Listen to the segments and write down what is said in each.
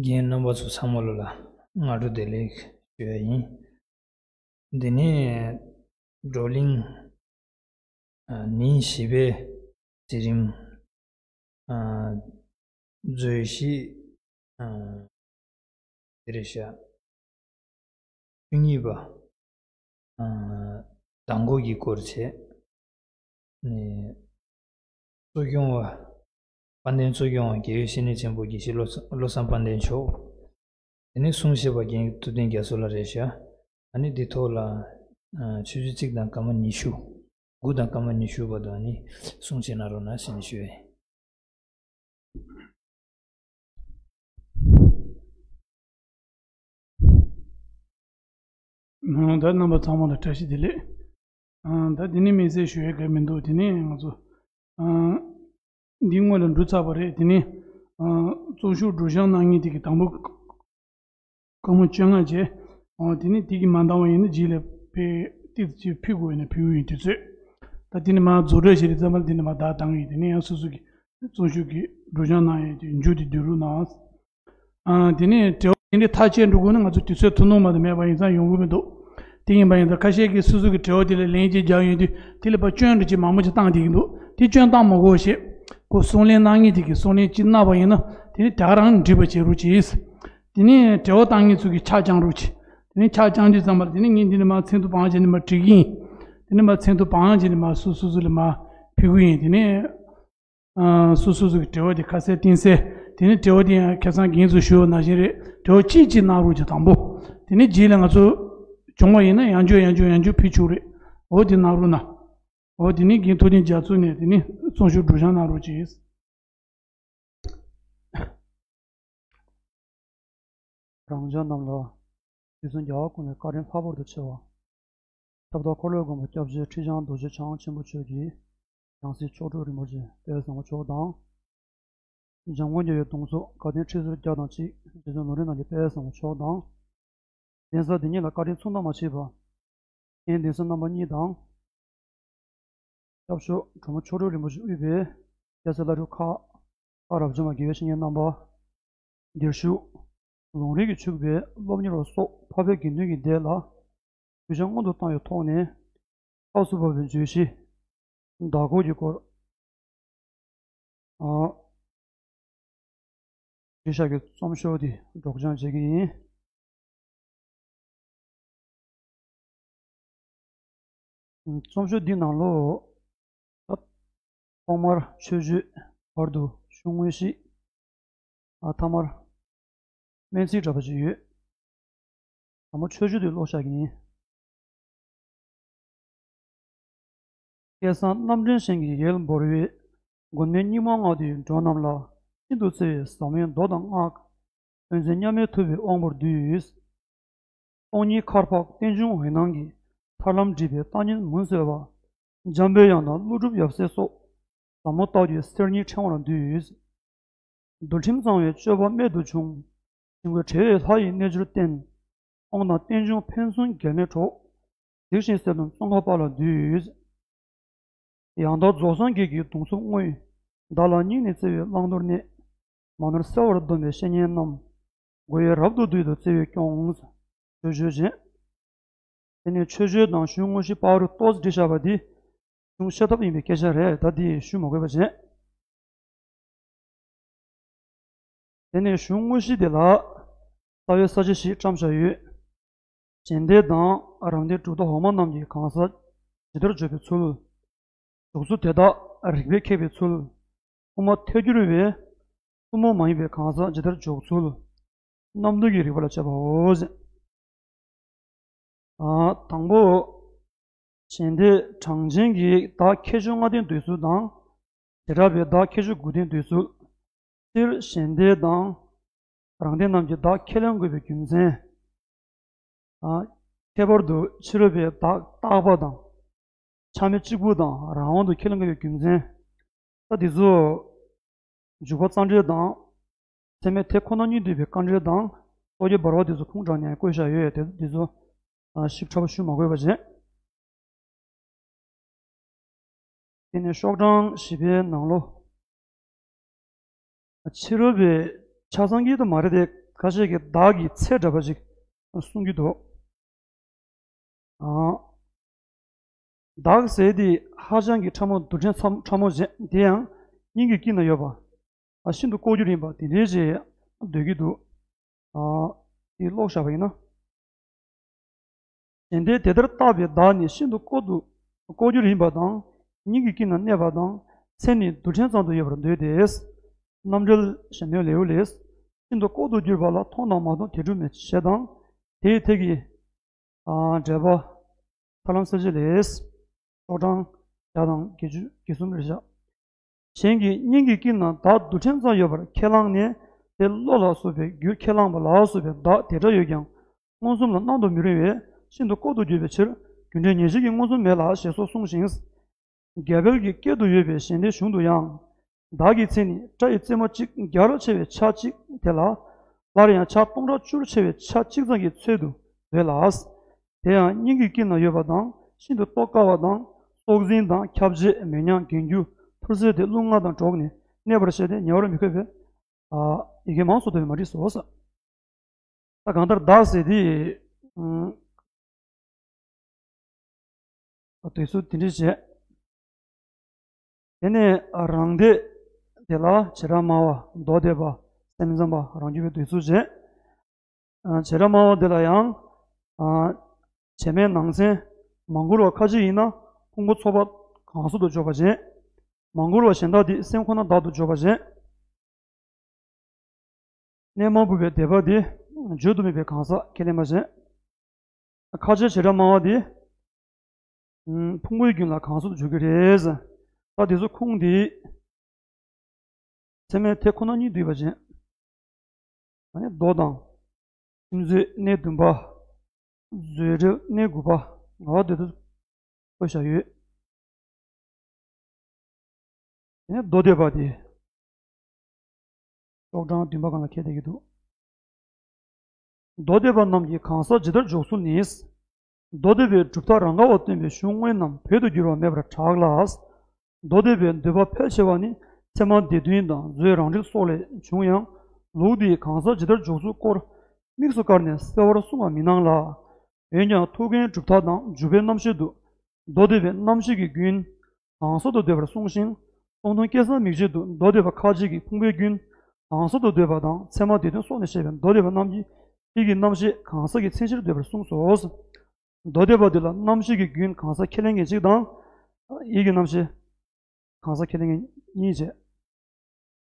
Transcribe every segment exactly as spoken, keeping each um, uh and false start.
རྒན་རྣམ་པ་ཚོ་ཚང་མ་ལོ་ལ་སྔ་དྲོ་བདེ་ལེགས་ཞུ་ཡ་ཡིན། འདི་ནས་བགྲོ་གླེང་ཨ་ཉིན་བཞི་པའི་གཟི་རིམ་ཨ་མཛོད་བཞི་ཨ་དེ་རེད་ཤག་བཅུ་གཉིས་པ་ཨ་མདང་དགོང་གི་སྐོར་བྱས་ནས། གཙོ་སྐྱོང་བ། དཔལ་ལྡན་གཙོ་སྐྱོང་བ་དགེ་བའི་བཤེས་གཉེན་ཆེན་པོ་དགེ་བཤེས་བློ་བཟང་བློ་བཟང་དཔལ་ལྡན་མཆོག་དེ་ནས་གསུང་བཤད་པ་རྒན་ཐུབ་བསྟན་རྒྱ་མཚོ་ལགས་རེད་ཤག་ཨ་ནི་འདི་ཐོག་ལ་ཨ་ཆུ་ཚོད་གཅིག་དང་སྐར་མ་ཉི་ཤུ། དགུ་དང་སྐར་མ་ཉི་ཤུ་བར་དུ་ཨ་ནི་གསུང་བྱེད་གནང་རོགས་གནང་ཞེས་ནས་ཞུ་ཡ་ཡིན། ད་རྣམ་པ་ཚང་མ་ལ་བཀྲ་ཤིས་བདེ་ལེགས། ཨ་ད་འདི་ནས་དམིགས་བསལ་ཞུ་ཡས་ག་མི་འདུག་དེ་ནས་ང་ཚོ་ཨ་འདི་སྔོན་ལ་འགྲོ་ཚར་བ་རེད། དེ་ནས་ཨ་གཙོ་ཤོག་སྒྲོག་སྦྱང་གནང་མཁན་དེ་གི་དང་པོ་སྐར་མ་བཅོ་ལྔ་བྱས། ཨ་དེ་ནས་དེ་གི་མ་འདང་བ་ཡིན་ན་རྗེས་ལ་ཕེ་ཏིག་ཅིག་ཕུལ་དགོས་ཡིན་ན་ཕུལ་ཡིན་དུས་ཚོད། ད་དེ་ནས་མ་རྫོགས་གྲབས་བྱས་རེད་ཙམ་པ་ལ་དེ་ནས་མ་བདག་བཏང་གི་ཡིན། དེ་ནས་ཡང་སོ་སོ་གི་གཙོ་ཤོག་གི་སྒྲོག་སྦྱང་གནང་ཡས་དེ་མཇུག་དེ་བསྡུ་རོགས་གནང་། ཨ་དེ་ནས་དྲི་བ་དེ་འདྲའི་ཐག་བཅད་འགྲོ་དགོས་ན་ང་ཚོ་དུས་ཚོད་ཐུང་ཐུང་མ་གཏོགས་མེད་པ་ཡིན་ཙང་ཡོང་གི་མི་འདུག་དེ་ཡིན་པ་ཡིན་ཙང་ཁ་ཤས་ཀྱིས་སོ་སོ་གི་དྲི་བ་དེ་ལ་ལན་ཅིག་རྒྱག་ཡོང་དུས་དེ་ལ་ཕར་སྐྱོན་འདྲ་ཅིག་མང་པོ་ཅིག་བཏང་བསྡད་ཀྱི་འདུག་དེ་སྐྱོན་བཏང་མ་དགོས་ཞེས་ཁོ་གསུང་ལན་གནང་མཁན་དེ་གིས་གསུང་ལན་ཅིག་གནང་བ་ཡིན་ན་དེ་ནི་དེ་ག་རང་འགྲིག་པ་བྱེད་རོགས་གྱིས། དེ་ནས་དྲི་བ་བཏང་མཁན་ཚོ་གིས་ཆ་བཅང་རོགས་གྱིས། དེ་ནས་ཆ་བཅང་དུས་ཙམ་པར་དེ་ནས་ངས་འདི་ནས་མར་མཚན་ཐོ་བང་བྱས་ནས་མར་བྲིས་ཀྱི་ཡིན། དེ་ནས་མར་མཚན་ཐོ་བང་བྱས་ནས་མར་སོ་སོ་སོ་ལ་མར་ཕུལ་གྱི་ཡིན། དེ་ནས། ཨ་སོ་སོ་སོ་གི་དྲི་བ་དེ་ཁ་གསལ་གཏིང་གསལ། དེ་ནས་དྲི་བ་དེ་ཡང་ཁ་སང་རྒན་ཚོས་ཞུས་པ་ནང་བཞིན་རེད། དྲི་བ་གཅིག་གཅིག་གནང་རོགས་གྱིས་དང་པོ། དེ་ནས་རྗེས་ལ་ང་ཚོ་བྱུང་བ་ཡིན་ན་ཡང་བསྐྱར་ཡང་བསྐྱར་ཡང་བསྐྱར་ཕུལ་ཆོག་རེད། འོ་དེ་གནང་རོགས་གནང་། འོ་དེ་ནས་རྒན་ཐུབ་བསྟན་རྒྱ་མཚོ་ནས་དེ་ནས་གཙོ་ཤོག་སྒྲོག་སྦྱང་གནང་རོགས་གྱིས། རང་ཅག་རྣམས་ལ་དུས་གསུམ་རྒྱལ་བ་ཀུན་ལས་བཀའ་དྲིན་ལྷག་པར་དུ་ཆེ་བ། ཁྱབ་བདག་འཁོར་ལོའི་མགོན་པོ་སྐྱབས་རྗེ་ཁྲི་བྱང་རྡོ་རྗེ་འཆང་ཆེན་པོ་མཆོག་གི་ཡང་སྲིད་མཆོག་སྤྲུལ་རིན་པོ་ཆེ་དཔལ་བཟང་པོ་མཆོག་དང་། འཇམ་མགོན་རྒྱལ་བའི་གདུང་སོགས་དགའ་ལྡན་ཁྲི་ཟུར་བརྒྱ་དང་གཅིག་རྗེ་བཙུན་ལོ་རིན་ནང་གི་དཔལ་བཟང་པོ་མཆོག་དང་། གདན་ས་འདི་ཉིད་ལ་བཀའ་དྲིན་མཚུངས་ཟླ་མ་མཆིས་པ། རྒན་གདན་ས་རྣམ་པ་གཉིས་དང་། སྐྱབས་མཆོག་གྲོགས་མོ་མཆོག་སྤྲུལ་རིན་པོ་ཆེ་དབུས་པའི་རྒྱལ་སྲས་བླ་སྤྲུལ་ཁག་ཨ་རབ་བྱུང་བ་དགེ་བའི་བཤེས་གཉེན་རྣམ་པ། འདིར་བཞུགས། ལུང་རིགས་ཀྱི་ཕྱུག་པའི་སློབ་གཉེར་བ་སོགས་འཕགས་པའི་དགེ་འདུན་གྱི་སྡེ་ལ་གུས་ཕྱག་སྔོན་དུ་བཏང་བའི་ཐོག་ནས་སྐབས་སུ་བབས་པའི་བརྗོད་གཞི་བདག་པོ་གི་སྐོར། ཨ། བྲིས་ཤག་གི་རྩོམ་ཤོག་འདི་སྒྲོག་སྦྱང་བྱེད་ཀྱི་ཡིན། རྩོམ་ཤོག་འདི་ནང་ལོགས། ཐོག་མར་མཆོད་བརྗོད། བར་དུ་གཞུང་དངོས་གཞི། ཨ་ཐ་མར་སྨོན་ཚིག་འདྲ་པོ་ཅིག་ཡོད། དང་པོ་མཆོད་བརྗོད་དེ་ཀློག་བཞག་གི་ཡིན། སྐལ་བཟང་རྣམ་འདྲེན་ཞིང་གི་ཡིད་བསྒྱུར་བའི། མགོན་མེད་སྙིགས་མ་ལྔ་བདོའི་འགྲོ་རྣམས་ལ། ཤིན་ཏུ་བརྩེ་བའི་ཟབ་མོའི་མདོ་དང་སྔགས། དོན་ཆེན་མཉམ་མེད་ཐུབ་པའི་དབང་པོར་འདུད། སྟོང་ཉིད་མཁར་འཕགས་རྟེན་འབྱུང་འོད་སྣང་གི། ཐར་ལམ་སྒྲིབ་པའི་རྟ་རྙིལ་མུན་བསལ་བ། འཇམ་དཔལ་དབྱངས་དང་ཀླུ་སྒྲུབ་ཡབ་སྲས་སོགས། ཟབ་མོ་ལྟ་བའི་གསེར་ཉིའི་ཕྲེང་བར་འདུད། འདུལ་ཁྲིམས་གཙང་བའི་སྤྱོད་པ་རྨད་དུ་བྱུང་། ཞིང་བཀོད་བྲལ་བའི་ལྷ་ཡི་རྣལ་འབྱོར་བསྟེན། དབང་དང་རྟེན་འབྱུང་ཕན་ཚུན་འགལ་མེད་གྲོགས། གཟིགས་ཤིང་གསལ་སྟོན་ཙོང་ཁ་པ་ལ་འདུད། ཡང་དག་རྫོགས་སངས་རྒྱས་ཀྱི་གདུང་འཚོབ་དངོས། བདག་ལ་སྙིང་ནས་བརྩེ་བའི་བླང་དོར་གནས། མ་ནོར་གསལ་བར་སྡོམ་པའི་བཤེས་གཉེན་རྣམས། མགོ་ཡི་རབ་ཏུ་བསྡུས་ཏེ་བརྩེ་བས་སྐྱོངས། མཆོད་བརྗོད་བྱས། དེ་ནས་མཆོད་བརྗོད་དང་གཞུང་དངོས་གཞི་བར་དུ་ཏོག་ཙམ་བྲིས་བཞག་པ་འདི་གཞུང་ཤེས་ཐབས་ཡིན་པའི་སྐད་ཆ་རེད། ད་འདི་ཞུ་མ་དགོས་པ་བྱས། དེ་ནས་གཞུང་དངོས་གཞི་དེ་ལ་རྩ་བའི་ས་བཅད་བཞི་བཀྲམ་བཞག་ཡོད། རྗེས་འདེད་དང་རབ་འདེད་གྲུབ་མཐའ་འོག་མ་རྣམས་ཀྱི་གང་ཟག་ཇི་ལྟར་བརྗོད་པའི་ཚུལ། འཇོག་ཚུལ་དེ་དག་རིགས་པས་ཁེགས་པའི་ཚུལ། དབུ་མ་ཐལ་འགྱུར་བའི་ཐུན་མོང་མ་ཡིན་པའི་གང་ཟག་ཇི་ལྟར་འཇོག་ཚུལ། རྣམ་འདོད་ཀྱི་རིགས་པ་ལ་བྱེད་པའོ། ཨ། དང་པོ། གཞན་སྡེ་གྲངས་ཅན་གྱི་བདག་ཁྱད་ཆོས་ལྔ་ལྡན་འདོད་ཚུལ་དང་། བྱེ་བྲག་པའི་བདག་ཁྱད་ཆོས་དགུ་ལྡན་འདོད་ཚུལ། སྤྱིར་གཞན་སྡེ་དང་རང་སྡེ་རྣམས་ཀྱི་བདག་ཁས་ལེན་དགོས་པའི་རྒྱུ་མཚན། ཨ། ཁྱད་པར་དུ་ཕྱི་རོལ་པའི་བདག་རྟག་པ་དང་། ཆ་མེད་གཅིག་པུ་དང་རང་དབང་དུ་ཁས་ལེན་དགོས་པའི་རྒྱུ་མཚན། ད་འདི་ཚོ། འཇུག་པ་རྩ་འགྲེལ་དང་། ཚད་མའི་དེ་ཁོ་ན་གཉིས་འདོད་པའི་དཀའ་འགྲེལ་དང་། རྟོག་གེ་འབར་བ་དེ་ཚོ་ཁུངས་དྲངས་ནས་བཀོད་བཞག་ཡོད་དེ་འདི་ཚོ། ཨ། ཞིབ་ཕྲ་བ་ཞུ་མ་དགོས་པ་བྱས། དེ་ནས་ཤོག་གྲངས་བཞི་པའི་ནང་ལོ། ཕྱི་རོལ་པའི་ཆ་ཚང་གི་དུ་མ་རེད་དེ། ཁ་ཤས་ཀྱིས་བདག་གི་ཚད་འདྲ་པོ་ཅིག་གསུང་གི་འདུག། ཨ། བདག་ཟེར་དེ་ཧ་ཅང་གི་ཕྲ་མོ་རྡུལ་ཕྲན་ཚ་ཕྲ་མོ་ཅན། དེ་ཡང་སྙིང་གི་དཀྱིལ་ན་ཡོད་པ། ཨ། ཤིན་ཏུ་ལྐོག་གྱུར་ཡིན་པ་དེ་འདྲའི་ཅིག་འདོད་ཀྱི་འདུག། ཨ། དེ་ཀློག་བཞག་པ་ཡིན་ན། གཞན་སྡེ་དེ་ལྟར་བཏགས་པའི་བདག་ནི་ཤིན་ཏུ་ལྐོག་ཏུ་ལྐོག་གྱུར་ཡིན་པ་དང་། སྙིང་གི་དཀྱིལ་ན་གནས་པ་དང་། ཚད་ནི་རྡུལ་ཕྲན་ཙམ་དུ་ཡོད་པར་འདོད་དེ། རྣམ་འགྲེལ་གཞན་དོན་ལེའུ་ལས། ཤིན་ཏུ་ལྐོག་ཏུ་གྱུར་པ་ལ་མཐོང་དང་མ་མཐོང་དེ་སྒྲུབ་མེད་ཞེས་དང་། དེའི་ཐད་ཀྱི། ཨ། འགྲེལ་པ། ཐར་ལམ་གསལ་བྱེད་ལས། ཤོག་གྲངས་བརྒྱ་དང་བརྒྱད་ཅུ་གྱ་གསུམ་རེད་བཞག། གཞན་གྱི་སྙིང་གི་དཀྱིལ་ན་བདག་རྡུལ་ཕྲན་ཙམ་ཡོད་པར་ཁས་བླངས་ནས། དེ་བློ་ལ་བཟོད་པའི་རྒྱུས་ཁས་བླངས་པ་ལ་སོགས་པའི་བདག་དེ་འདྲ་ཡོད་ཀྱང་། མངོན་སུམ་ལ་སྣང་དུ་མི་རུང་བས་ཤིན་ཏུ་ལྐོག་ཏུ་གྱུར་པའི་ཕྱིར། རྒྱུ་འབྲས་ཉེར་ཞི་གི་མངོན་སུམ་མེད་ལ་ཞེས་སོགས་གསུངས་ཤིང་། རྒྱ་བལ་གྱི་སྐད་དུ་ཡོད་པའི་གཞན་སྡེའི་གཞུང་དུ་ཡང་། བདག་གི་མཚན་ནི་སྐྲ་ཡི་རྩེ་མོ་གཅིག་བརྒྱ་རུ་ཆེ་བའི་ཆ་གཅིག་དེ་ལ། སླར་ཡང་ཆ་སྟོང་ཕྲག་བཅུ་རུ་ཆེ་བའི་ཆ་གཅིག་ཙམ་གྱི་ཚོད་དུ་འདོད་ལ། དེ་ཡང་སྙིང་གི་དཀྱིལ་ན་ཡོད་པ་དང་། ཤིན་ཏུ་རྟོགས་དཀའ་བ་དང་། སྲོག་འཛིན་དང་། ཁྱབ་བྱེད། མེ་མྱང་། རྒྱན་རྒྱུ། ཐུར་སེལ་ཏེ་རླུང་ལྔ་དང་འགྲོགས་ནས་གནས་པར་བཤད་དེ་ཉེ་བར་མི་འཁོད་པས། ཨ། ཡི་གེ་མང་སུ་བཏོན་པས་མ་བྲིས་སོ། ད་གང་ལྟར་བདག་ཟེར་དེ། ཨ། དུས་སུ་དེ་འདྲ་བྱས། དེ་ནས་རང་སྡེ་དེ་ལ་བྱེ་བྲག་སྨྲ་བ། མདོ་སྡེ་པ། སེམས་ཙམ་པ། རང་རྒྱུད་པའི་དུས་སུ་བྱས། ཨ། བྱེ་བྲག་སྨྲ་བ་འདི་ལ་ཡང་། ཨ། བྱེ་སྨྲའི་ནང་ཚན་མ་འགོར་བ་ཁ་ཅིག་ཡིན་ན་ཕུང་པོ་ཚོགས་པ་གང་སར་དུ་འཇོག་པ་བྱས། མ་འགོར་བ་གཞན་དག་དེ་སེམས་ཁོ་ན་བདག་ཏུ་འཇོག་པ་བྱས། གནས་མ་བུ་པའི་སྡེ་པ་དེ་བརྗོད་དུ་མེད་པའི་གང་ཟག་ཁས་ལེན་པ་བྱས། ཁ་ཆེ་བྱེ་བྲག་སྨྲ་བ་དེ། ཨུམ། ཕུང་པོའི་རྒྱུན་ལ་གང་སར་འཇོག་གི་རེད། ད་དེ་ཚོ་ཁུངས་དེ། ཚད་མའི་དེ་ཁོ་ན་ཉིད་བསྡུས་པ་ཅན། ཨ་ནི་མདོ་དང་། ཁྱིམ་མཚེས་གནས་བདུན་པ། བཟོད་རིལ་གནས་དགུ་པ། ང་བ་དེ་ཚོ་བཀོད་བཞག་ཡོད། དེ་ནས་མདོ་སྡེ་པ་དེ། ཤོག་གྲངས་བདུན་པ་སྒང་ལ་འཁེལ་བསྡད་ཀྱི་འདུག། མདོ་སྡེ་པ་རྣམས་ཀྱི་གང་ཟག་ཇི་ལྟར་འཇོག་ཚུལ་ནི། མདོ་སྡེ་པའི་གྲུབ་མཐའ་རང་ག་བ་སྟོན་པའི་གཞུང་དངོས་རྣམས་བོད་དུ་བསྒྱུར་བ་མེད་པར་གྲགས་ལ། མདོ་སྡེ་པའི་འདོད་པ་ཕལ་ཆེ་བ་ནི་ཚད་མ་སྡེ་བདུན་དང་མཛོད་རང་འགྲེལ་སོགས་ལས་བྱུང་ཡང་། ལུགས་འདིས་གང་ཟག་ཇི་ལྟར་འཇོག་ཚུལ་སྐོར་དམིགས་སུ་བཀར་ནས་གསལ་བར་གསུངས་པ་མི་སྣང་ལ། འོན་ཀྱང་ཐུའུ་བཀྭན་གྲུབ་མཐའ་དང་འཇུག་པའི་རྣམ་བཤད་དུ། མདོ་སྡེ་པའི་རྣམ་བཤད་ཀྱི་རྒྱུན་གང་ཟག་ཏུ་འདོད་པར་གསུངས་ཤིང་། སྟོང་ཐུན་སྐལ་བཟང་མིག་འབྱེད་དུ་མདོ་སྡེ་པ་ཁ་ཅིག་གིས་ཕུང་པོའི་རྒྱུན་གང་ཟག་ཏུ་འདོད་པ་དང་། ཚད་མ་སྡེ་བདུན་སོགས་ནས་བཤད་པའི་མདོ་སྡེ་པ་རྣམས་ཀྱིས་ཡིད་ཀྱི་རྣམ་བཤད་གང་ཟག་གི་མཚན་གཞིར་འདོད་པར་གསུངས་སོ། མདོ་སྡེ་པ་འདི་ལ་རྣམ་བཤད་ཀྱི་རྒྱུན་གང་ཟག་ཁས་ལེན་མཁན་གཅིག་དང་། ཡིད་ཀྱི་རྣམ་བཤད་གང་ཟག་ཁས་ལེན་མཁན་གཉིས་བྱས།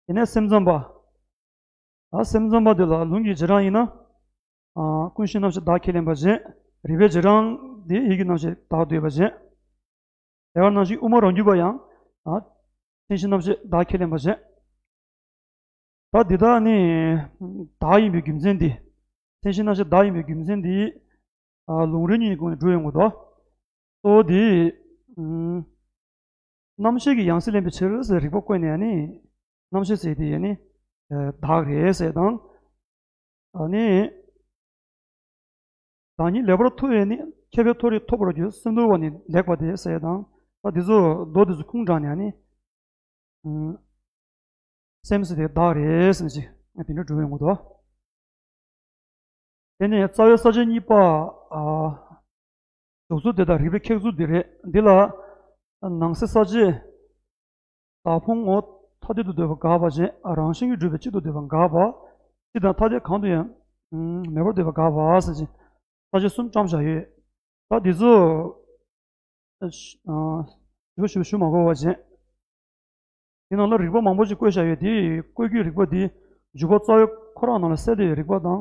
དེ་ནས་སེམས་ཙམ་པ། ད་སེམས་ཙམ་པ་འདི་ལ་ལུང་གི་རྗེས་འབྲང་ཡིན་ན། ཨ། ཀུན་གཞིའི་རྣམ་བཤད་བདག་ཁས་ལེན་པ་བྱས། རིགས་པའི་རྗེས་འབྲང་འདི་ཡིད་ཀྱི་རྣམ་བཤད་བདག་འདོད་པ་བྱས། དེ་བ་ནང་བཞིན་དབུ་མ་རང་རྒྱུད་པ་ཡང་། ཨ། མཚན་གཞིའི་རྣམ་བཤད་བདག་ཁས་ལེན་པ་བྱས། ད་འདི་དག་ནི་བདག་ཡིན་པའི་རྒྱུ་མཚན་འདི། མཚན་གཞིའི་རྣམ་བཤད་བདག་ཡིན་པའི་རྒྱུ་མཚན་འདི། ཨ། ལུང་རིགས་གཉིས་ཀྱི་སྒོ་ནས་སྒྲུབ་ཡོང་གི་འདུག། གཙོ་བོ་འདི། ཨུམ། རྣམ་བཤད་ཀྱི་ཡང་སྲིད་ལེན་པའི་ཕྱིར་ཟེར་རིགས་པ་བཀོད་ནས་ནི། རྣམ་བཤད་ཟེར་དེ་ཡང་ནི། ཨ། བདག་རེད་ཟེར་དང་། ཨ་ནི། བདག་ཉིད་ལེགས་པར་ཐུབ་པས་ནི། མཁས་པའི་མཐོ་རིས་ཐོབ་པར་འགྱུར། སེམས་མཐོ་བ་ནི་ལེགས་པ་སྟེ་ཟེར་དང་། ད་འདི་ཚོ་མདོ་འདི་ཚོ་ཁུངས་དྲངས་ནས་ནི། ཨུམ། སེམས་ཟེར་དེ་བདག་རེད་ཟེར་ནས་ཅིག་དེ་འདྲ་སྒྲུབ་ཡོང་གི་འདུག། དེ་ནས་རྩ་བའི་ས་བཅད་གཉིས་པ། ཨ། འཇོག་ཚུལ་དེ་དག་རིགས་པས་ཁེགས་ཚུལ་འདི་རེད། འདི་ལ་ནང་གསེས་ས་བཅད། བདག་ཕུང་ངོ་ཐ་དད་དུ་འདོད་པ་དགག་པ་ཅན། རང་བཞིན་གྱིས་གྲུབ་པའི་གཅིག་ཏུ་འདོད་པ་དགག་པ། སྤྱི་དང་ཐ་དད་གང་དུ་ཡང་མེད་པར་འདོད་པ་དགག་པ་ཟེར་ཅིང་ས་བཅད་གསུམ་བཀྲམ་བཞག་ཡོད། ད་འདི་ཚོ། ཨ། ཞུ་ཞུ་ཞུ་མ་དགོས་པ་བྱས། དེ་ནང་ལ་རིགས་པ་མང་པོ་ཞིག་བཀོད་བཞག་ཡོད་དེ། བཀོད་རྒྱུའི་རིགས་པ་འདི་ འཇུག་པ་རྩ་བའི་ཁོ་རང་ནང་ལ་གསལ་བསྡད་པའི་རིགས་པ་དང་།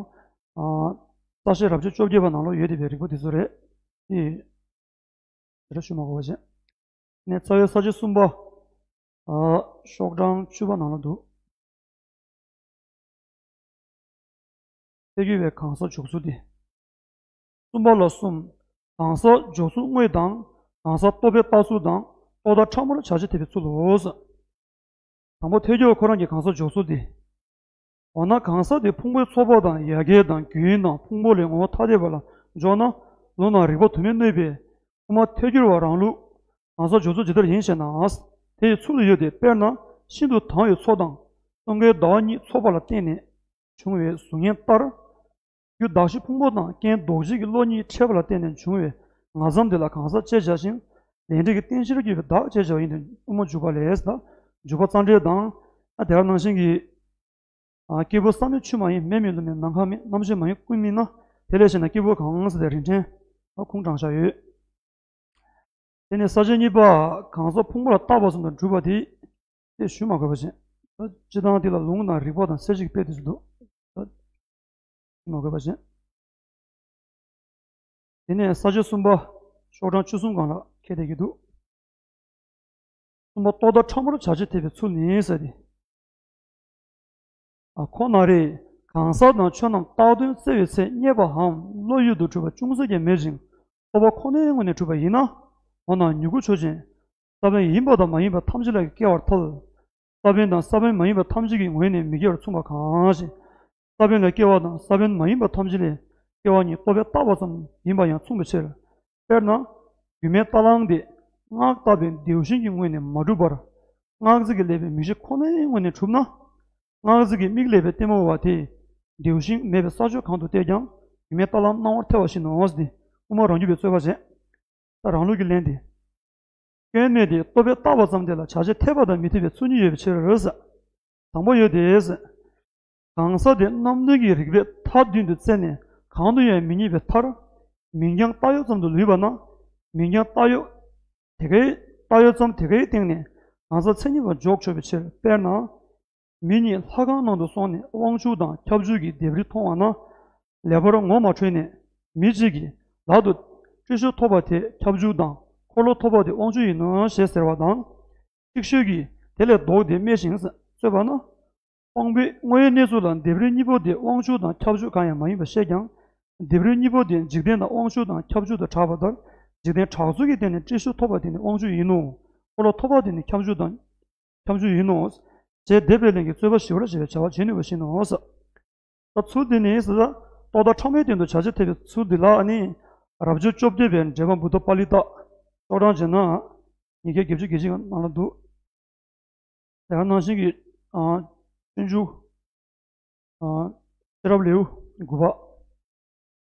ཨ། རྩ་ཤེ་རབ་བྱེད་བཅོ་བརྒྱད་པ་ནང་ལ་ཡོད་བསྡད་པའི་རིགས་པ་དེ་ཚོ་རེད། དེ་དེ་འདྲ་ཞུ་མ་དགོས་པ་བྱས། ནས་རྩ་བའི་ས་བཅད་གསུམ་པ། ཨ། ཤོག་གྲངས་བཅུ་པ་ནང་ལ་འདུག་ཐལ་འགྱུར་བའི་གང་ཟག་འཇོག་ཚུལ་དེ། གསུམ་པ་ལ་གསུམ། གང་ཟག་འཇོག་ཚུལ་དངོས་དང་། གང་ཟག་རྟོག་པས་བཏགས་ཚུལ་དང་། རྟོག་བཏགས་ཕྲ་མོར་བྱ་བྱེད་འཐད་པའི་ཚུལ་ལོ། དང་པོ་ཐལ་འགྱུར་བ་ཁོ་རང་གི་གང་ཟག་འཇོག་ཚུལ་དེ། འོ་ན་གང་ཟག་དེ་ཕུང་པོའི་ཚོགས་པ་དང་ཡ་གྱལ་དང་རྒྱུན་དང་ཕུང་པོ་ལས་ངོ་བོ་ཐ་དད་པ་ལ་འཇོག་ན། ལུང་དང་རིགས་པ་དུ་མས་གནོད་པས། དབུ་མ་ཐལ་འགྱུར་བ་རང་ལུགས་གང་ཟག་འཇོག་ཚུལ་ཇི་ལྟར་ཡིན་ཞེ་ན། དེ་ཡི་ཚུལ་ཡོད་དེ། དཔེར་ན་ཤིན་ཏུ་དྭངས་པའི་མཚོ་དང་། སྟོན་ཀའི་ཟླ་བ་གཉིས་ཚོགས་པ་ལ་བརྟེན་ནས་བྱུང་བའི་གཟུགས་བརྙན་ལྟར། རྒྱུ་གདགས་གཞི་ཕུང་པོ་དང་རྐྱེན་ལྡོག་བྱེད་ཀྱི་བློ་གཉིས་ཕྲད་པ་ལ་བརྟེན་ནས་བྱུང་བའི་ང་ཙམ་དེ་ལ་གང་ཟག་ཅེས་བྱ་ཞིང་། ལས་འབྲས་ཀྱི་རྟེན་གཞིར་གྱུར་པའི་བདག་ཅེས་བྱ་བ་ཡིན་ཏེ། དབུ་མ་འཇུག་པ་ལས་ད། འཇུག་པ་རྩ་འགྲེལ་དང་། ཨ། དེ་ག་ནང་བཞིན་གྱི། ཨ། སྐྱེས་བུ་བསམ་མེད་ཆོས་མ་ཡིན། མེ་མིན་རླུང་མིན་ནམ་མཁའ་མིན། རྣམ་ཤེས་མ་ཡིན་ཀུན་མིན་ན། དེ་ལས་གཞན་ན་སྐྱེས་བུ་གང་ཟེར་ཏེ་རིན་ཕྲེང་ཁུངས་དྲངས་བཞག་ཡོད། དེ་ནས་ས་བཅད་གཉིས་པ། གང་ཟག་ཕུང་པོ་ལ་བཏགས་པ་ཙམ་དུ་སྒྲུབ་པ་དེ། དེ་ཞུ་མ་དགོས་པ་བཞིན། སྤྱིར་བཏང་དེ་ལ་ལུང་དང་རིགས་པ་དང་གསལ་བྱེད་ཀྱི་དཔེ་དེ་ཚོ་འདུག་ཞུ་མ་དགོས་པ་བཞིན། དེ་ནས་ས་བཅད་གསུམ་པ། ཤོག་གྲངས་བཅུ་གསུམ་སྒང་ལ་འཁེལ་བསྡད་ཀྱི་འདུག་གསུམ་པ། རྟོག་བཏགས་ཕྲ་མོར་བྱ་བྱེད་འཐད་པའི་ཚུལ་ནི་ཟེར་ཏེ། ཨ། ཁོ་ན་རེ། གང་ཟག་དང་ཆོས་རྣམས་བཏགས་དོན་བཙལ་བའི་ཚེ་རྙེད་པའམ་བློ་ཡུལ་དུ་གྲུབ་པ་ཅུང་ཟད་ཀྱང་མེད་ཅིང་། རྟོག་པ་ཁོ་ནའི་ངོས་ནས་གྲུབ་པ་ཡིན་ན། འོ་ན་མྱུ་གུ་ཆོས་ཅན། ས་བོན་ཡིན་པ་དང་མ་ཡིན་པ་ཐམས་ཅད་ལས་སྐྱེ་བར་ཐལ། ས་བོན་དང་ས་བོན་མ་ཡིན་པ་ཐམས་ཅད་ཀྱི་ངོས་ནས་མི་སྐྱེ་བར་མཚུངས་པ་གང་ཞིག་ས་བོན་ལས་སྐྱེ་བ་དང་ས་བོན་མ་ཡིན་པ་ཐམས་ཅད་ལས་སྐྱེ་བ་ཉིད་རྟོག་པས་བཏགས་པ་ཙམ་ཡིན་པ་ཡང་མཚུངས་པའི་ཕྱིར། དཔེར་ན། སྒྱུ་མའི་རྟ་གླང་དེ་སྔགས་བཏགས་པའི་མདེའུ་ཤིང་གི་ངོས་ནས་མ་གྲུབ་པར། སྔགས་ཀྱིས་བསླད་པའི་མིག་ཤེས་ཁོ་ནའི་ངོས་ནས་གྲུབ་ན། སྔགས་ཀྱིས་མིག་བསླད་པའི་ལྟད་མོ་བ་དེས་མདེའུ་ཤིང་མེད་པའི་ས་ཕྱོགས་གང་དུ་བལྟས་ཀྱང་སྒྱུ་མའི་རྟ་གླང་སྣང་བར་ཐལ་བ་བཞིན་ནོ་ཟེར་ཏེ། དབུ་མ་རང་རྒྱུད་པའི་རྩོད་པ་བྱས། ད་རང་ལུགས་ཀྱི་ལན་དེ། སྐྱོན་མེད་དེ་རྟོག་པས་བཏགས་པ་ཙམ་དེ་ལ་བྱ་བྱེད་འཐད་པ་དང་མི་འཐད་པའི་ཚུལ་གཉིས་ཡོད་པའི་ཕྱིར། དང་པོ་ཡོད་དེ། གང་ཟག་དེ་རྣམ་ལྡན་གྱི་རིགས་པས་མཐའ་མདུན་དུ་བཙལ་ནས་གང་དུ་ཡང་མི་རྙེད་པའི་མཐར། མིང་རྐྱང་བཏགས་ཡོད་ཙམ་དུ་ལུས་པ་ན། མིང་རྐྱང་བཏགས་ཡོད་དེ་ཀའི་བཏགས་ཡོད་ཙམ་དེ་ཀའི་སྟེང་ནས་གང་ཟག་མཚན་ཉིད་པ་འཇོག་ཆོག་པའི་ཕྱིར། དཔེར་ན། མི་གཉིས་ལྷ་ཁང་ནང་དུ་སོང་ནས་དབང་ཕྱུག་དང་ཁྱབ་འཇུག་གི་ལྡེབས་རིས་མཐོང་བ་ན། ལེགས་པར་ངོ་མ་འཕྲོད་ནས་མི་གཅིག་གིས་ལག་ཏུ་ཏྲི་ཤཱུལ་ཐོགས་པ་དེ་ཁྱབ་འཇུག་དང་འཁོར་ལོ་ཐོགས་པ་དེ་དབང་ཕྱུག་ཡིན་ནོ་ཞེས་ཟེར་བ་དང་། ཅིག་ཤོས་ཀྱིས་དེ་ལས་ལྡོག་སྟེ་སྨྲས་ཤིང་རྩོད་པ་ན། དབང་པོའི་དངོས་ཡོད་གནས་ཚུལ་ལ་ལྡེབས་རིས་གཉིས་པོ་དེ་དབང་ཕྱུག་དང་ཁྱབ་འཇུག་གང་ཡང་མ་ཡིན་པར་བཤད་ཀྱང་། ལྡེབས་རིས་གཉིས་པོ་དེ་འཇིག་རྟེན་ན་དབང་ཕྱུག་དང་ཁྱབ་འཇུག་ཏུ་གྲགས་པ་ལྟར། འཇིག་རྟེན་གྲགས་ཚོད་ཀྱི་སྟེང་ནས་ཏྲི་ཤཱུལ་ཐོགས་པ་དེ་ནི་དབང་ཕྱུག་ཡིན་ནོ། འཁོར་ལོ་ཐོགས་པ་དེ་ནི་ཁྱབ་འཇུག་དང་། ཁྱབ་འཇུག་ཡིན་ནོ། ཞེས་སྡེབ་པའི་ལན་གྱི་རྩོད་པ་ཞི་བར་བྱེད་པའི་བྱ་བ་བྱེད་ནུས་པ་བཞིན་ནོ། ད་ཚུལ་འདི་ནི་ཟེར། རྟོག་བཏགས་ཕྲ་མོའི་སྟེང་དུ་བྱ་བྱེད་འཐད་པའི་ཚུལ་འདི་ལ་ནི། རབ་བྱེད་བཅོ་བརྒྱད་པའི་འགྲེལ་པ་བུདྡྷ་པཱ་ལི་ཏ། ཤོག་གྲངས་བྱས་ན། ཉིས་བརྒྱ་བརྒྱད་ཅུ་གྱ་གཅིག་ནང་ལ་འདུག་དེ་ག་ནང་བཞིན་གྱི། ཨ། སྤྱོད་འཇུག་ཨ། ཤེས་རབ་ལེའུ་དགུ་པ།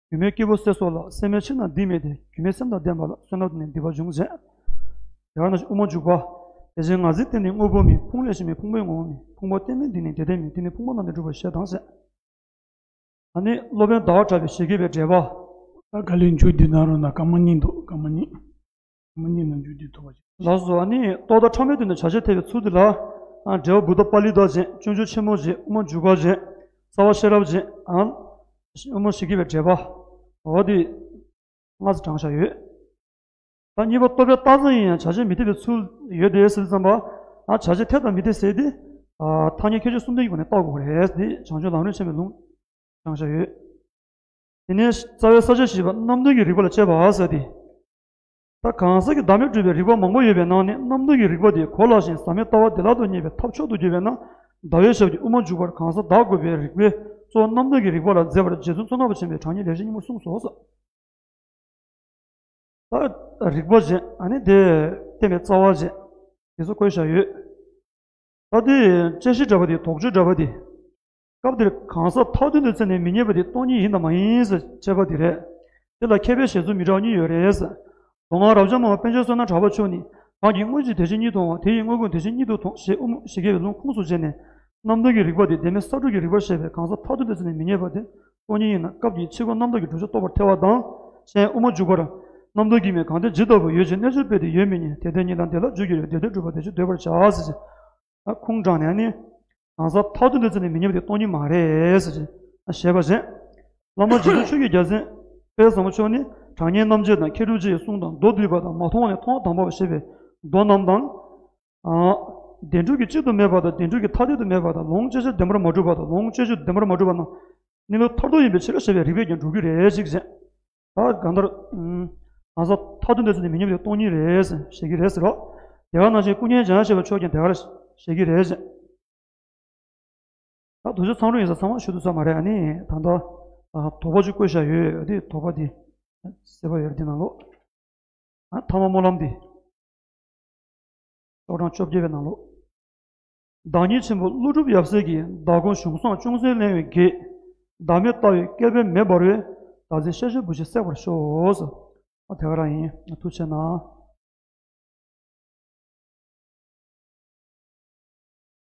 སྒྱུ་མའི་སྐྱེས་བུ་སྲས་སོགས་ལ། སེམས་མེད་ཕྱིར་ན་འདི་མེད་དེ། སྒྱུ་མའི་སེམས་དང་ལྡན་པ་ལ། བསོད་ནམས་དེ་ནི་འདི་བ་འབྱུང་ཟེར། དེ་ག་ནང་བཞིན་དབུ་མ་འཇུག་པ། དེ་བཞིན་ངར་འཛིན་དེ་ནི་དངོས་པོ་མིན། ཕུང་ལས་གཞན་མིན་ཕུང་པོའི་ངོ་བོ་མིན། ཕུང་པོ་རྟེན་མིན་འདི་ནི་དེ་ལྡན་མིན། དེ་ནི་ཕུང་པོ་རྣམས་ནི་གྲུབ་པར་བཤད་དང་ཟེར། ཨ་ནི་སློབ་དཔོན་ཟླ་བ་གྲགས་པའི་ཞལ་གྱེས་པའི་འགྲེལ་པ། ད་ག་ལེར་མཇུག་བསྡུས་གནང་རོགས་གནང་། སྐར་མ་གཉིས་འདུག་སྐར་མ་གཉིས། སྐར་མ་གཉིས་ནང་མཇུག་བསྡུས་ཐུབ་པ་ཞིག་ལགས་སོ། ཨ་ནི་རྟོག་བཏགས་ཕྲ་མོའི་སྟེང་དུ་བྱ་བྱེད་འཐད་པའི་ཚུལ་འདི་ལ། ཨ། འགྲེལ་པ་བུདྡྷ་པཱ་ལི་ཏ་བྱས། སྤྱོད་འཇུག་ཆེན་མོ་བྱས། དབུ་མ་འཇུག་པ་བྱས། རྩ་བ་ཤེས་རབ་བྱས། ཨ། དབུ་མ་ཞལ་གྱེས་པའི་འགྲེལ་པ། འོ་དེ། ལྔ་ཙམ་དྲངས་བཞག་ཡོད། ད་གཉིས་པ་རྟོག་པས་བཏགས་ཙམ་ཡིན་ཡང་བྱ་བྱེད་མི་འཐད་པའི་ཚུལ་ཡོད་དེ་ཟེར་ཙམ་པ། ཨ། བྱ་བྱེད་འཐད་དང་མི་འཐད་ཟེར་དེ། ཨ། ཐ་སྙད་ཁྱད་ཆོས་གསུམ་ལྡན་གྱི་སྒོ་ནས་བརྟག་དགོས་རེད་དེ། བྱང་ཆུབ་ལམ་རིམ་ཆེན་མོའི་ལུང་དྲངས་བཞག་ཡོད། དེ་ནས་རྩ་བའི་ས་བཅད་བཞི་པ་རྣམ་ལྡན་གྱི་རིགས་པ་ལ་དཔྱད་པ་ཟེར་ཏེ། ད་གང་ཟག་གི་བདག་མེད་སྒྲུབ་པའི་རིགས་པ་མང་པོ་ཡོད་པའི་ནང་ནས་རྣམ་ལྡན་གྱི་རིགས་པ་དེ་གོ་སླ་ཞིང་ཟག་མེད་ལྟ་བ་བདེ་བླག་ཏུ་རྙེད་པའི་ཐབས་མཆོག་ཏུ་གྱུར་པས་ན། ཟླ་བའི་ཞབས་ཀྱིས་དབུ་མ་འཇུག་པར་གང་ཟག་བདག་དགོས་པའི་རིགས་པའི་གཙོ་བོ་རྣམ་ལྡན་གྱི་རིགས་པ་ལ་མཛད་པར་རྗེ་བཙུན་མཚོ་སྔགས་པ་ཆེན་པོས་དྲང་ངེས་ལེགས་བཤད་སྙིང་པོར་གསུངས་སོ། ད་རིགས་པ་བྱས། ཨ་ནི་དེ་བསྟན་པའི་རྩ་བ་བྱས། དེ་ཚོ་བཀོད་བཞག་ཡོད། ད་དེ་དཔྱད་གཞིའི་འགྲེལ་པ་དེ། དོགས་གཅོད་འགྲེལ་པ་དེ། སྐབས་འདིར་གང་ཟག་མཐའ་མདུན་དུ་བཙལ་ནས་མི་རྙེད་པ་དེ་སྟོང་ཉིད་ཡིན་དང་མ་ཡིན་ཟེར་དཔྱད་པ་དེ་རེད། དེ་ལ་མཁས་པའི་བཞེད་ཚུལ་མི་འདྲ་བ་གཉིས་ཡོད་རེད་ཟེར། མདོ་སྔགས་རབ་འབྱམས་པ་པཎ་ཆེན་བསོད་ནམས་གྲགས་པ་མཆོག་ནི། གང་གིས་དངོས་གཞི་དེ་བཞིན་ཉིད་དུ་འོང་བ། དེ་ཡིས་དངོས་ཀུན་དེ་བཞིན་ཉིད་དུ་མཐོང་ཞེས་དབུ་མ་ཞལ་གྱེས་པའི་ལུང་ཁུངས་སུ་བྱས་ནས། རྣམ་ལྡན་གྱི་རིགས་པ་དེ་བདེན་མེད་ས་དྲུག་གི་རིགས་པར་བཤད་པས་གང་ཟག་མཐའ་མདུན་དུ་བཙལ་ནས་མི་རྙེད་པ་དེ་སྟོང་ཉིད་ཡིན་ན། སྐབས་ཀྱི་ཕྱི་རྒོལ་རྣམ་དག་གི་སྒྲུབ་བྱེད་རྟོགས་པར་ཐལ་བ་དང་། གཞན་དབུ་མ་འཇུག་པར། རྣམ་ལྡན་གྱི་མིང་གང་དེ་ཇི་ལྟ་བུ་ཡོད་ཅེས་རྣལ་འབྱོར་པས་དེ་ཡོད་མི་ཉན། དེ་ལྟས་ཉིད་ལ་དེ་ལ་རྒྱུ་གྱུར་པའི་དེ་ལྟར་སྒྲུབ་པ་དེ་ཕྱིར་འདོད་པར་བྱ་ཟེར། ཁུངས་དྲངས་ནས་ནི། གང་ཟག་ཐག་རྡུད་འདོད་ཚེ་ནི་མི་མཉམ་པའི་སྟོང་ཉིད་མ་རེད་ཟེར་ཞེས་པ་བཞིན། བླ་མ་རྗེ་བཙུན་ཆོས་ཀྱི་རྒྱལ་མཚན་དཔལ་བཟང་པོ་མཆོག་ནི་གྲགས་སྙན་རྣམ་འབྱེད་དང་མཁས་གྲུབ་རྗེ་ཡི་གསུང་དང་མདོ་སྡུད་པ་དང་མ་མཐོང་བ་ནས་མཐོང་བ་དང་འབབ་པ་ཞེས་པའི་མདོ་རྣམས་དང་། བདེན་གྲུབ་ཀྱི་གཅིག་ཏུ་མེད་པ་དང་བདེན་གྲུབ་ཀྱི་ཐ་དད་དུ་མེད་པ་དང་ལོངས་སྤྱོད་ཕྱིར་བདེན་པར་མ་གྲུབ་པ་དང་ལོངས་སྤྱོད་ཕྱིར་བདེན་པར་མ་གྲུབ་པ་རྣམས་གནས་ལུགས་ཐར་ལྡོག་ཡིན་པའི་ཕྱིར་ཞེས་པའི་རིགས་པས་ཀྱང་འགྲུབ་ཀྱི་རེད་ཅེས་ཟེར། ད་གང་ལྟར། གང་ཟག་ཐག་རྡུད་འདོད་ཚེ་ནི་མི་མཉམ་པའི་སྟོང་ཉིད་རེད་ཟེར་བཤད་ཀྱི་རེད་ཟེར་རོ། དེ་ག་ནང་བཞིན་སྐུ་མཁྱེན་འཇམ་དབྱངས་བཞད་པ་མཆོག་ཀྱང་དེ་གར་བཤད་ཀྱི་རེད་ཟེར། ད་དུས་ཚོད་ཚང་རུ་ཡིན་ས་ཚང་མ་ཞུ་ཐུབ་ས་མ་རེད། ཨ་ནི་ད་ལྟ་དོགས་པ་ཅིག་བཀོད་བཞག་ཡོད། དེ་དོགས་པ་དེ་སེལ་བ་ཡོད་རེད། དེ་ནང་ལོགས། ཨ་ཐ་མ་སྨོན་ལམ་འདི། ཤོག་གྲངས་བཅོ་བརྒྱད་པའི་ནང་ལོགས། བདག་ཉིད་ཆེན་པོ་ཀླུ་སྒྲུབ་ཡབ་སྲས་ཀྱིས་བདག་སྒོམ་གཞུང་བསྲང་ཅུང་ཟད་གླེང་བའི་གེགས། བདག་མེད་ལྟ་བའི་སྐལ་པས་མེ་འབར་བས། བདག་འཛིན་ཤ་ཤེད་བུ་ཆེ་བསྲེག་པར་ཤོག་ཟེར། ཨ་དེ་ག་རང་ཡིན། ཐུགས་རྗེ་གནང་།